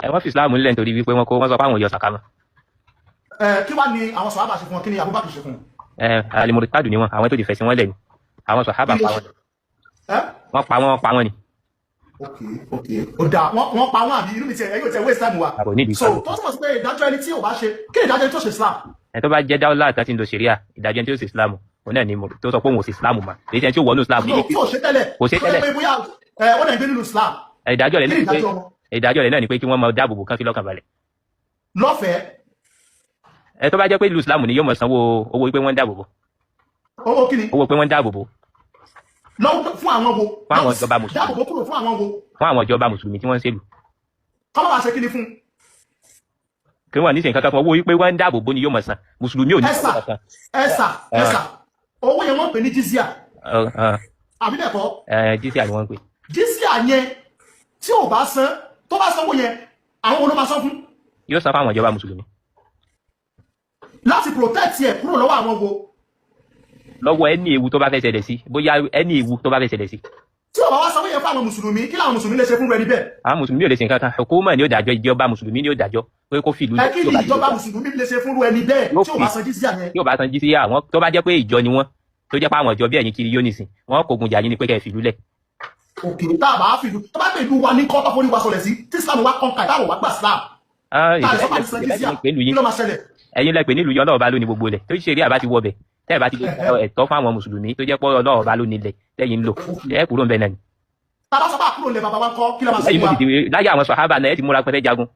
Ẹ wọ́n fi Islam nílẹ̀ nítorí wípé wọ́n kó wọ́n sọ pé àwọn ò yọ sàká mọ́. Ẹ kí wá ní àwọn sọ̀hábà ṣe fún wọn? Kí ni Abubakar ṣe fún wọn? Ẹ alimurtadu ni wọn, àwọn tó ti fẹ̀sìn wọn lẹ̀ ni. Àwọn sọ̀hábà Kí ló pa wọn. ṣe? Ẹ Wọ́n pa wọ́n, pa wọ́n ni. Ok, ó dáa. Wọ́n pa wọ́n àbí? Inú mi tiẹ̀, ẹ yóò tẹ waste time wa. Àbò nídìí. So tó túmọ̀ sí pé ìdájọ́ ẹni tí ò bá ṣe, kí ni ìdájọ́ ẹni tó ṣe Islam? Ẹ tó bá jẹ́ dáwọ́lá àti ń lo ṣẹ̀ríà, ìdájọ́ ẹni tí ó ṣe Islam, òun náà ni tó sọ pé òun ò sí Islam mà, èyí tí ẹni tí ó wọnú Islam. No, tí ò ṣe tẹ́lẹ̀. Kò ṣe Tó yẹ tẹ́lẹ̀. pé bóyá ẹ ó dẹ̀ ń gbé nínú Islam. Ìdájọ́ rẹ̀ Kí náà ni ni pé ìdájọ́ wọn? Ìdájọ́ rẹ̀ náà ni pé kí wọ́n máa dáàbò bò, kán fi lọ́kàn balẹ̀. Lọ́fẹ̀ẹ́? Ẹ tó bá jẹ́ pé ìlú Islam ni, yóò máa sanwó owó pé wọ́n ń dáàbò bò. Owó kí ni? Owó pé wọ́n ń dáàbò bò. Lọ́wọ́ fún àwọn wo? Fún àwọn ìjọba mùsùlùmí. Dáàbò bò kúrò fún àwọn wo? Fún àwọn ìjọba mùsùlùmí tí wọ́n ń ṣèlú. Kọ́ máa ṣe kí ni fún? Kí wọ́n ní sìn kankan fún owó wípé wọ́n ń dáàbò bò ni yóò máa san. Mùsùlùmí ò ní Ẹ̀sà. sanwó kankan. Ẹ̀sà, ẹ̀sà, owó yẹn wọ́n pè ní jizya, àbí bẹ́ẹ̀ kọ́? Ẹ jísíà ni wọ́n ń pè. Jizya yẹn, tí ò bá san, tó bá sanwó yẹn, àwọn wo ló máa san fún? Yóò san fún àwọn ìjọba mùsùlùmí. Láti protect ẹ̀ kúrò lọ́wọ́ àwọn wo? Lọ́wọ́ ẹni ewu tó bá fẹ́ ṣẹlẹ̀ sí, bóyá ẹni ewu tó bá fẹ́ ṣẹlẹ̀ sí. Tí ò bá wá sanwó yẹn fún àwọn mùsùlùmí, kí làwọn mùsùlùmí lè ṣe fún rẹ níbẹ̀? Àwọn mùsùlùmí ò lè ṣe nǹkan kan. Hukuma ni ó dájọ́, ìjọba mùsùlùmí ni ó dájọ́ pé kó fi ìlú. Ẹ kí ni ìjọba mùsùlùmí lè ṣe fún ẹni bẹ́ẹ̀ tí ò bá san jizya yẹn? Tí ò bá san jísíyà, àwọn tó bá jẹ́ pé ìjọ ni wọ́n, tó jẹ́ pé àwọn ìjọ bí ẹ̀yin kiri yóò nìsín, wọ́n kò gun jà yín ni pé kẹ́ ẹ fìlú lẹ̀. Òkè tá a bá fìlú, tó bá pè ìlú wa ní kọ́tọ́ forí wa sọlẹ̀ sí, tí Islam wa kọ́ńkà ìtàwọn wa gbà Islam, Ah, tá a lè sọ pé àti san jizya, kí ló máa ṣẹlẹ̀? Ẹ̀yin lẹ pè nílùú yọ, Ọlọ́run bá ló ní gbogbo ilẹ̀. Tó ṣe rí àbá ti wọbẹ̀, tẹ́ ẹ bá ti lè sọ ẹ̀tọ́ fún àwọn mùsùlùmí tó jẹ́ pé Ọlọ́run bá ló nílẹ̀ tẹ́yìn ń lò, ẹ kúrò ń bẹ náà ni. Tá a bá sọ pé àkúrò ńlẹ̀ bàbá wa ńkọ́, kí ló máa ṣe Lẹ́yìn fún ló wa? ti di láyé àwọn sọ̀hábà náà, ẹ ti múra pẹ́fẹ́ jagun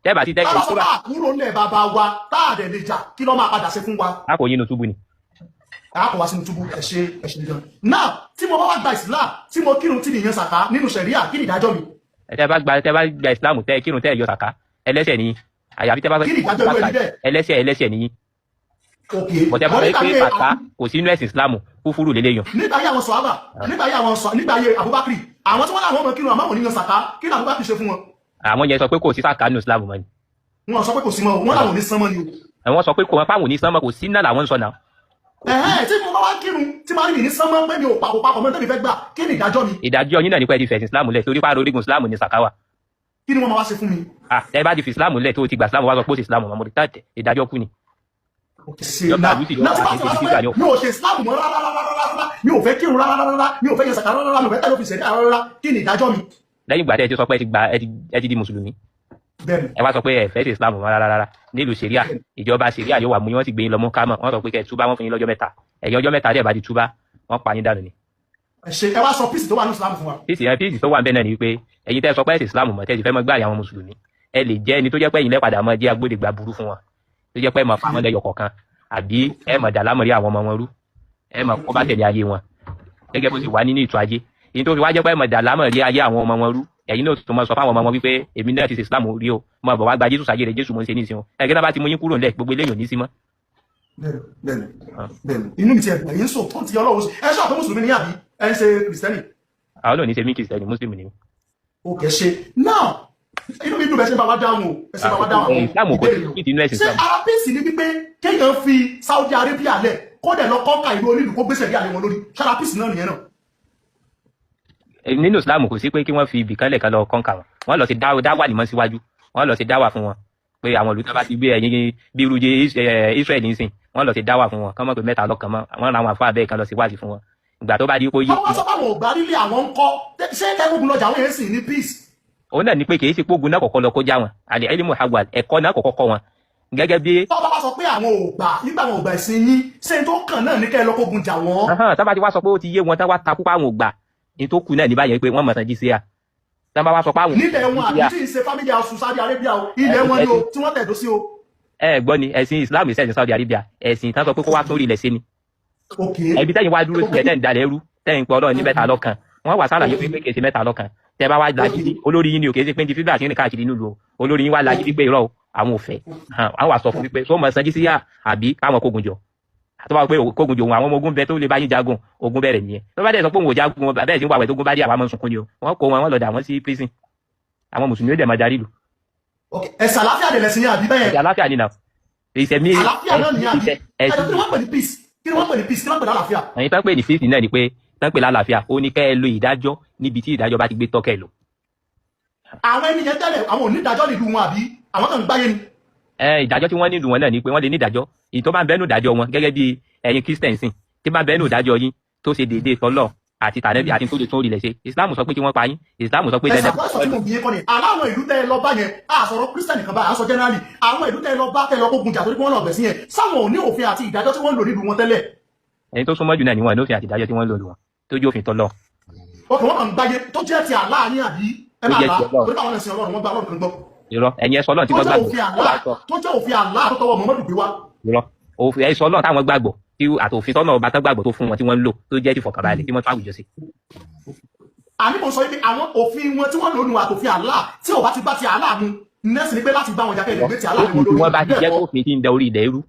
tẹ́ ẹ bá ti tẹ́. Tá a bá sọ pé àkúrò ńlẹ̀ bàbá wa, tá a dẹ̀ lè jà, kí ló máa padà ṣe fún wa? A kò yín nu túbú ni. A kò wá sínú túbú. Ẹ ṣe, ẹ ṣe gan. Now, tí mo bá wá gba Islam, tí mo kírun, tí mi yan sàká, nínú ṣẹ̀ríà, kí ni ìdájọ́ mi? Ẹ tẹ́ bá gba Ìsìlámù, tẹ́ kírun, tẹ́ yọ sàká, ẹlẹ́ṣẹ̀ ni, àyàfi tẹ́ bá fẹ́. Kí ni ìdájọ́ irú ẹni bẹ́ẹ̀? Ẹlẹ́ṣẹ̀, ẹlẹ́ṣẹ̀ ni. Ok. Bọ̀tẹ́ bá Bọ̀ fẹ́ nígbà pé ayé sàká kò sí inú ẹ̀sìn Ìsìlámù, kúfúrú lélẹ́yìn. Nígbà ayé àwọn sọ̀hábà, nígbà ayé àwọn sọ, nígbà ayé Abubakar, àwọn tí wọ́n láwọn ọmọ kírun àmọ́ àwọn oníyan sàká, kí ni Abubakar ṣe fún wọn? Àwọn yẹn sọ pé kò sí sàká nínú Ìsìlámù mọ́ ni. Wọn sọ pé kò sí mọ́ o, wọ́n láwọn ò ní sánmọ́ ni o. Àwọn sọ pé kò wọn fáwọn ò ní sánmọ́, kò sí náà làwọn ń sọ náà. Ẹ̀hẹ́n, tí mo bá wá kírun, tí máa rí mi ní sánmọ́ pé mi ò papọ̀ papọ̀ mọ́ tẹ́mi fẹ́ gbà, kí ni ìdájọ́ mi? Ìdájọ́ yín náà ní pé ẹ ti fẹ̀sìn Ìsìlámù lẹ̀, torí pàrọ̀ orígun Ìsìlámù ní sàká wà. Kí ni wọ́n máa wá ṣe fún mi? Ah, ẹ bá ti fi Ìsìlámù lẹ̀, tó ti gbà Ìsìlámù, wá sọ pé ó sì Ìsìlámù mọ́, mo rí tàtẹ̀, ìdájọ́ kú ni. Ṣe Ìjọba náà àlùsí náà tí bá ti wá sọ pé mi ò ṣe Islam mọ́ rárá rárá rárá, mi ò fẹ́ kírun rárá rárá, mi ò fẹ́ yẹn sàkà rárá, mi ò fẹ́ tẹ̀lé òfin ṣẹ̀ríà rárá, kí ni ìdájọ́ mi? Lẹ́yìn ìgbà tẹ́ ẹ ti sọ pé ẹ ti gba, ẹ ti di mùsùlùmí, Bẹ́ẹ̀ni. ẹ wá sọ pé ẹ fẹ́ ṣe Islam mọ́ rárá rárá, nílùú ṣẹ̀ríà, ìjọba ṣẹ̀ríà yóò wà mú yín, wọ́n sì gbé yín lọ mú kámọ̀, wọ́n sọ pé kẹ́ ẹ túbá, wọ́n fún yín lọ́jọ́ 3. Ẹ̀yìn ọjọ́ 3 dẹ̀ bá ti túbá, wọ́n pa yín dànù ni. Ẹ ṣe, ẹ wá sọ peace tó wà ní Islam fún wa. Peace yẹn, peace tó wà ń bẹ̀ náà ni wípé ẹ̀yin tẹ́ ẹ sọ pé ẹ ṣe Islam mọ́, tẹ́ ẹ sì fẹ́ mọ́ gbáàyà àwọn mùsùlùmí, ẹ lè jẹ́ ẹni tó jẹ́ pé ẹ̀yin lẹ́padà mọ́ jẹ́ agbódegbà burú fún wọn, tó jẹ́ pé ẹ mọ̀ fáwọn lẹ́yọ̀ kọ̀ọ̀kan, àbí ẹ mọ̀ dàlámọ̀rí àwọn ọmọ wọn rú, ẹ mọ̀ kó bá tẹ̀lé ayé wọn gẹ́gẹ́ bó ti wà nínú ètò ajé èyí tó fi wá jẹ́ pé ẹ mọ̀ dàlámọ̀rí ayé àwọn ọmọ wọn rú. Ẹ̀yin náà tó mọ̀ sọ fáwọn ọmọ wọn wípé èmi náà ti ṣe Islam rí o, mo bọ̀ wá gba Jésù sáyé rẹ̀, Jésù mo ń ṣe ní ìsìn o. Ẹ̀gẹ́ náà bá ti mú yín kúrò nílẹ̀, gbogbo eléyìí ò ní sí mọ́. Bẹ́ẹ̀ni, inú mi ti ẹ̀dùn. Ẹ̀yin sọ tó ti Ọlọ́run, ẹ ṣọ́ àpé mùsùlùmí ní àbí ẹ ń ṣe kìrìsìtẹ́nì? Àwọn náà ò ní ṣe mí kìrìsìtẹ́nì, mùsùlùmí ni mí. Ó kẹ́ ṣe now, inú mi dùn bẹ́ẹ̀ ṣe bá wa dáhùn o, ẹ ṣe bá wa dáhùn àwọn Islam kò ìbéèrè o. sí ìdí inú ẹ̀sìn Ṣé Islam. ara peace ni wípé kéèyàn fi Saudi Arabia lẹ̀, kó dẹ̀ lọ kọ́ka ìlú onílù, kó gbèsè rí àlẹ́ wọn lórí? Ṣára peace náà nìyẹn náà? Nínú Islam, kò sí pé kí wọ́n fi ibì kan lẹ̀ kan lọ kọ́ńkà wọn. Wọ́n lọ sí dáwà ní mọ́ síwájú, wọ́n lọ sí dáwà fún wọn pé àwọn ìlú tó bá ti gbé ẹ̀yìn bí irú Israel nísìn, wọ́n lọ sí dáwà fún wọn kán mọ̀ pé mẹ́ta lọ́kàn mọ́. Wọ́n ra àwọn àfáà bẹ́ẹ̀ kan lọ sí wáàsí fún wọn ìgbà tó bá di kó yí. Wọ́n wá sọ fáwọn ògbà nílé àwọn ń kọ́, ṣé kẹ́kọ̀ọ́ lọ́jà àwọn yẹn sì ní peace? Òun náà ni pé kì í ṣe pógun náà kọ̀kọ́ lọ kó já wọn, àlẹ́ ilmu hawal, ẹ̀kọ́ náà kọ̀kọ́ kọ́ wọn gẹ́gẹ́ bí. Tọ́ bá wá sọ pé àwọn ò gbà nígbà àwọn ò gbà ẹ̀sìn yín, ṣé n tó kàn náà ní kẹ́ ẹ lọ kógun jà wọ́n? Tá bá ti wá sọ pé ó ti yé wọn, tá wá takú pa àwọn ò gbà, ní tó kù náà ní báyẹn pé wọ́n mọ̀ sàn jí sí à, tá bá wá sọ pé àwọn. Nílẹ̀ wọn, àbí tí ì ṣe family house Saudi Arabia o, ilẹ̀ wọn ni o tí wọ́n tẹ̀dó sí o. Ẹ gbọ́ ni, ẹ̀sìn Islam ìṣẹ̀sìn Saudi Arabia, ẹ̀sìn tán sọ pé kó wá tún rí ilẹ̀ sí ni. Ẹbí tẹ́yìn wá dúró sílẹ̀, tẹ́yìn dalẹ̀ rú, tẹ́yìn pé Ọlọ́run ní mẹ́ta lọ́kan, wọ́n wà sálàyé pé kèsì mẹ́ta lọ́kan. Tẹ́ bá wá lagídí, olórí yín ni ò kèsì pé ní fífẹ́ àti ní káàkiri nílùú o, olórí yín wá lagídí pé irọ́ o, àwọn ò fẹ́, àwọn wà sọ fún wípé sọ mọ̀ sanjí síyà àbí káwọn kógun jọ. Tó bá pé kógun jọ òun, àwọn ọmọ ogun bẹ tó lè bá yín jagun, ogun bẹ̀rẹ̀ nìyẹn. Tó bá dẹ̀ sọ pé òun ò jagun, bẹ́ẹ̀ sì ń wà wẹ̀ tó gun bá dé, àwọn ọmọ sunkún ni o. Wọ́n kó wọn, wọ́n lọ dà wọ́n sí prison, àwọn mùsùlùmí ó dẹ̀ máa darí ìlú. Ẹ̀sìn àlàáfíà dẹ̀ lẹ̀sìn yẹn, àbí bẹ́ẹ̀? Ẹ̀sìn àlàáfíà ni nà ìṣẹ̀mí. Àlàáfíà náà nìyẹn, àbí? Ẹ̀sìn kí ni wọ́n pè ní peace? Kí ni wọ́n pè ní peace? Kí ni wọ́n pè ní àlàáfíà? Ẹ̀yin tán pè ní peace náà ni pé tán pè lálàáfíà, ó ní kẹ́ ẹ lo ìdájọ́ níbi tí ìdájọ́ bá ti gbé tọ́kẹ́ lò. Àwọn ẹni yẹn tẹ́lẹ̀, àwọn ò ní ìdájọ́ nílùú wọn, àbí àwọn kan ń gbáyé ni? Ẹ ìdájọ́ tí wọ́n nílùú wọn náà ni pé wọ́n lè ní ìdájọ́ èyí tó bá ń bẹ́nu ìdájọ́ wọn, gẹ́gẹ́ bí ẹ̀yin Christian sìn, tí bá ń bẹ́nu ìdájọ́ yín tó ṣe déédéé tọ́lọ̀ àti tànẹ́bí àti tó lè tún orílẹ̀ ṣe. Islam sọ pé kí wọ́n pa yín, Islam sọ pé Ẹ dandan. Ṣàkóso tí mo bí yín kọ́ ni aláwọn ìlú tẹ́ ẹ lọ bá yẹn, a sọ̀rọ̀ Christian kan bá a sọ generally, àwọn ìlú tẹ́ ẹ lọ bá, tẹ́ ẹ lọ kógun jà torí pé wọ́n lọ bẹ̀ sí yẹn, sáwọn ò ní òfin àti ìdájọ́ tí wọ́n ń lò nílùú wọn tẹ́lẹ̀? Ẹni tó súnmọ́ jù náà ni wọ́n ní òfin àti ìdájọ́ tí wọ́n ń lò lù wọn tó jẹ́ òfin tọ́lọ̀. Ọkàn wọn kàn ń gbáyé tó jẹ́ ti àlá yín, àbí ẹ Tó máa jẹ́ là ti Ọlọ́run. Torí káwọn ẹ̀sìn Ọlọ́run, wọ́n gba Ọlọ́run kan gbọ́. Irọ́, ẹ̀yin ẹ sọ Ọlọ́run tí Tó wọ́n jẹ́ gbàgbọ́. òfin àlá, tó jẹ́ òfin àlá tó tọwọ́ Muhammadu gbé wá. Irọ́, òfin ẹ sọ Ọlọ́run táwọn gbàgbọ́ tí àtòfin tọ́nà ọba tán gbàgbọ́ tó fún wọn tí wọ́n ń lò, tó jẹ́ ti fọkànbalẹ̀ tí wọ́n tún àwùjọ sí. Àní mo sọ wípé àwọn òfin wọn tí wọ́n lò nù àtòfin àlá tí ò bá ti bá ti àlá mu nẹ́ẹ̀sì ni pé láti bá wọn jà kẹ́ gbé ti àlá Òfin tí wọ́n bá ti jẹ́ òfin tí ń da orí ilẹ̀ irú,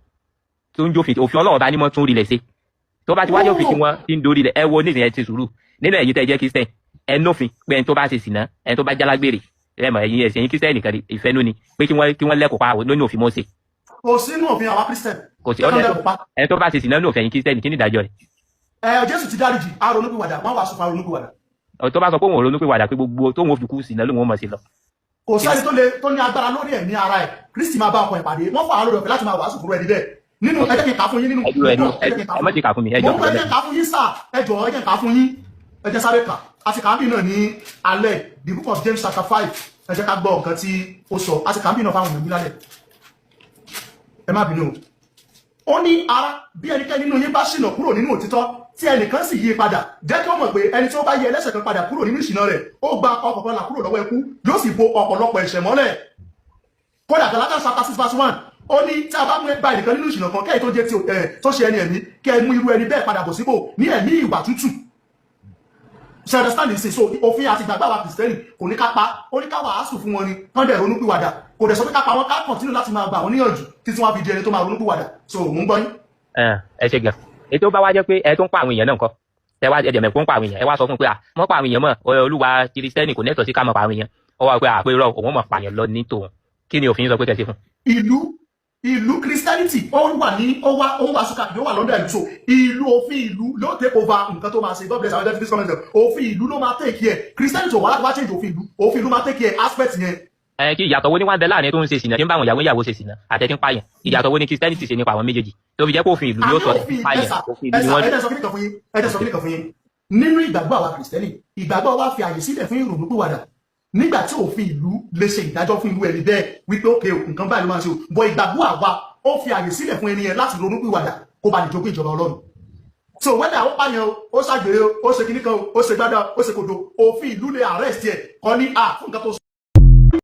tó ń jófin òfin Ọlọ́run bá ní mọ́ tún orí ilẹ̀ ṣe, tó bá ti wájú òfin tí wọ́n ti ń dorí ilẹ̀. Ẹ wo nísìnyí, ẹ ti sùúrù nínú ẹ̀yin tẹ́ jẹ́ Christian, ẹ nófin pé ẹni tó bá ṣe sìnà, ẹni tó bá jálágbèrè, ẹ mọ̀ ẹ̀yin ẹ̀sìn ẹ̀yin Christian nìkan ni, ìfẹ́nú ni pé kí wọ́n lẹ́kọ̀ọ́ pa lónìí òfin Mósè. Kò sínú òfin àwa Christian. Kò sí ọdẹ ẹni tó bá ṣe sìnà nínú òfin ẹ̀yin Christian, kí ni ìdájọ́ rẹ̀? Ẹ Jésù ti dáríjì, aronúpìwàdà, wọn wàásù fún aronúpìwàdà. Ọ̀ tó bá sọ pé òun ò ronú pé wàdà, pé gbogbo tóun ò fi kú sìnà lóun ò mọ̀ sí lọ. Kò sẹ́ni tó lè tó ní agbára lórí ẹ̀mí ara ẹ̀. Kristi máa bá ọkọ̀ ẹ̀ pàdé, wọ́n fún àwọn olórí ọ̀fẹ́ láti máa wàásù fún ẹni bẹ́ẹ̀ nínú. Ẹ jẹ́ kí n kà á fún yín nínú Ẹ dúró, ẹ dúró, ẹ jẹ́ kí n kà á ẹ má ti kà fún mi, ẹ mo jọ. ń pẹ́, ẹ jẹ́ n kà á fún yín sà, ẹ jọ̀ọ́, ẹ jẹ́ n kà á fún yín, ẹ jẹ́ sáré kà àti kàábì náà ní alẹ́. The Book of James chapter 5, ẹ jẹ́ ká gbọ́ nǹkan tí ó sọ àti kàábì náà fáwọn èèyàn bí lálẹ́. Ẹ má bínú o. Ó ní, "Ará, bí ẹnikẹ́ni nínú yín bá ṣìnà kúrò nínú òtítọ́, tí ẹnìkan sì yí padà, jẹ́ kí ó mọ̀ pé ẹni tí ó bá yí ẹlẹ́ṣẹ̀ kan padà kúrò nínú ìṣìnà rẹ̀, ó gba ọkàn kan là kúrò lọ́wọ́ ikú, yóò sì bo ọ̀pọ̀lọpọ̀ ẹ̀ṣẹ̀ mọ́lẹ̀." Kódà Galatians chapter 6 verse 1, ó ní tí a bá mú bá ẹnìkan nínú ìṣìnà kan, kẹ́yìn tó jẹ́ ti ẹ̀ tó ṣe ẹni ẹ̀mí, kẹ́ ẹ mú irú ẹni bẹ́ẹ̀ padà bọ̀ sípò ní ẹ̀mí ìwà tútù. Ṣe understand this? So òfin àti ìgbàgbọ́ àwa Kìrìsìtẹ́nì kò ní ká pa, ó ní ká wàásù fún wọn ni kán dẹ̀ ronúpìwàdà. Kò dẹ̀ sọ pé ká pa wọn, ká continue láti máa gbà wọn níyànjú títí wọn fi di ẹni tó máa ronúpìwàdà. So mò ń gbọ́ yín. Ẹ ṣe gan. Ètò bá wá jẹ́ pé ẹ tó ń pa àwọn èèyàn náà ńkọ́? Ẹ wá ẹdẹ mẹ̀kún pa àwọn èèyàn, ẹ wá sọ fún un pé à mọ́ pa àwọn èèyàn mọ́, Olúwa Kìrìsìtẹ́nì kò nẹ́tọ̀ọ́ sí ká mọ̀ pa àwọn èèyàn. Ó wá pé à pé irọ́, òun mọ̀ pààyàn lọ ní tòun. Kí ni òfin sọ pé kẹ́ ṣe fún? Ìlú Christianity, ó wà ní ó wà sùkà, ó wà lọ́dọ̀ ìlú. So ìlú, òfin ìlú ló take over nǹkan tó máa ṣe. God bless our deputy comment. Òfin ìlú ló máa take care. Christianity ò wá láti wá change òfin ìlú, òfin ìlú máa take care aspect yẹn. Ẹ kí ìyàtọ̀ wo ni wọ́n ń bẹ láàrin tó ń ṣe sìnà, tí ń bá àwọn ìyàwó ìyàwó ṣe sìnà, àti tí ń pààyàn? Ìyàtọ̀ wo ni Christianity ṣe nípa àwọn méjèèjì tó fi jẹ́ pé òfin ìlú yóò sọ Àní òfin pààyàn? Ẹ̀sà Òfin ìlú ni ẹ̀sà wọ́n ẹ̀jẹ̀ sọ kíní kan fún yín, ẹ̀jẹ̀ sọ kíní kan fún yín. Nínú ìgbàgbọ́ àwa Kìrìsìtẹ́nì, ìgbàgbọ́ wa fi àyè sílẹ̀ fún ìrònúpìwàdà. Nígbà tí òfin ìlú lè ṣe ìdájọ́ fún irú ẹni bẹ́ẹ̀ wípé ókè o, nǹkan báyìí ló máa ṣe o, bọ̀ ìgbàgbọ́ àwa, ó fi àyè sílẹ̀ fún ẹni yẹn láti ronúpìwàdà kó ba lè jogún ìjọba Ọlọ́run. So whether ó pààyàn o, ó ṣàgbèrè o, ó ṣe kíní kan o, ó ṣe gbádà, ó ṣe kòdò, òfin ìlú lè arrest ẹ kọ́ ní à fún nǹkan tó